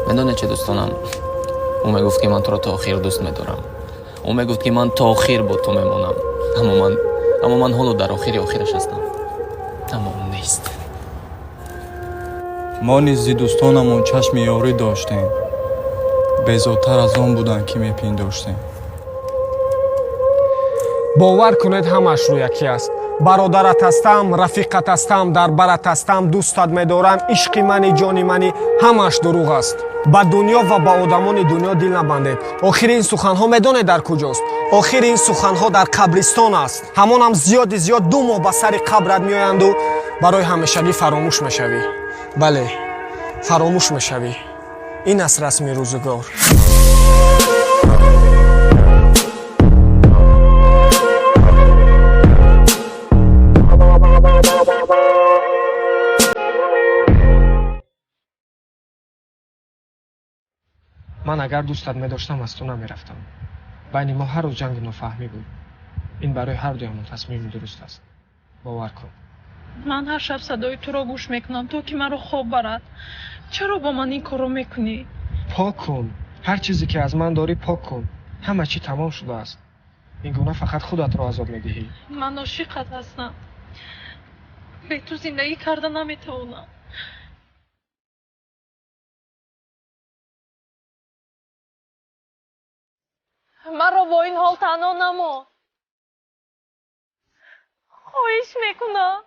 Медонед чӣ, дӯстонам? Ӯ мегуфт, ки ман туро то охир дӯст медорам. Ӯ мегуфт, ки ман то охир бо ту мемонам. Аммо ман ҳоло дар охири охираш ҳастам, аммо ӯ нест. Мо низ зи дӯстонамон чашми ёрӣ доштем, безодтар аз он буданд, ки мепиндоштем. Бовар кунед, ҳамааш рӯякӣ аст. Бародарат ҳастам, рафиқат ҳастам, дар барат ҳастам, дӯстат медорам, ишқи мани, ҷони мани, ҳамааш дурӯғ аст. Ба дунё ва ба одамони дунё дил набандед. Охири ин суханҳо медонед дар куҷост? Охири ин суханҳо дар қабристон аст. Ҳамонам зиёди зиёд 2 моҳ ба сари қабрат меоянду барои ҳамешагӣ фаромӯш мешавӣ. Бале, фаромӯш мешавӣ. Ин аст расми рӯзгор. Ман агар дӯстат медоштам, аз ту намерафтам. Байни мо ҳар рӯз ҷанги нофаҳмӣ буд. Ин барои ҳар дуямон тасмими дуруст аст, бовар кун. Ман ҳар шаб садои туро гӯш мекунам, то ки маро хоб барад. Чаро бо ман ин корро мекунӣ? Пок кун. Ҳар чизе ки аз ман дорӣ, пок кун. Ҳама чӣ тамом шудааст. Ин гуна фақат худатро азоб медиҳӣ. Ман ошиқат ҳастам. Бе ту зиндагӣ карда наметавонам. Маро бо ин ҳол танҳо намон, хоҳиш мекунам.